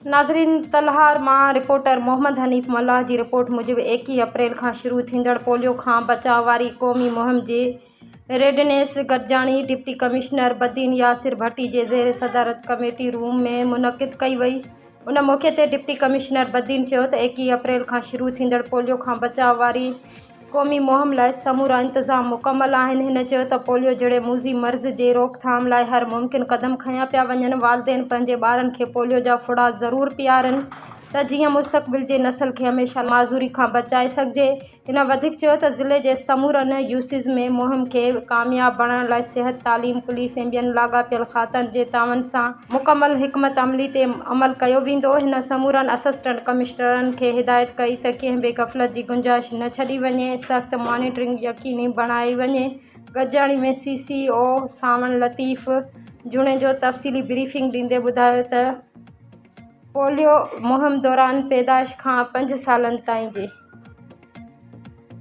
ناظرين تلهار مان رپورٽر محمد حنيف ملاح جي رپورٽ موجب ايڪيهه اپريل کان شروع ٿيندڙ پوليو کان بچاء واري قومي مهم جي ريڊينيس گڏجاڻي ڊپٽي ڪمشنر بدين ياسر ڀٽي جي زير صدارت ڪميٽي روم ۾ منعقد ڪئي وئي ان موقعي تي ڊپٽي ڪمشنر بدين چيو ته ايڪيهه اپريل کان شروع ٿيندڙ پوليو کان بچاء واري قومي مهم لاء سمورا انتظام مڪمل آهن، هن چيو ته پوليو جهڙي موذي مرض جي روڪٿام لاء هر ممڪن قدم کنيا پيا وڃن، والدين پنهنجي ٻارن کي پوليو جا ڦڙا ضرور پيارين ته جيئن مستقبل جي نسل کي هميشه معذوري کان بچائي سگهجي، هن وڌيڪ چيو ته ضلعي جي سمورن يوسيز ۾ مهم کي ڪامياب بڻائڻ لاء صحت، تعليم، پوليس ۽ ٻين لاڳاپيل کاتن جي تعاون سان مڪمل حڪمت عملي تي عمل ڪيو ويندو، هن سمورن اسسٽنٽ ڪمشنرن کي هدايت ڪئي ته ڪنهن به غفلت جي گنجائش نه ڇڏي وڃي ۽ سخت مانيٽرنگ يقيني بڻائي وڃي، گڏجاڻي ۾ C C O Sawan Latif Junejo تفصيلي بريفنگ ڏيندي ٻڌايو ته پوليو مهم دوران پيدائش کان پنج سالن تائين جي.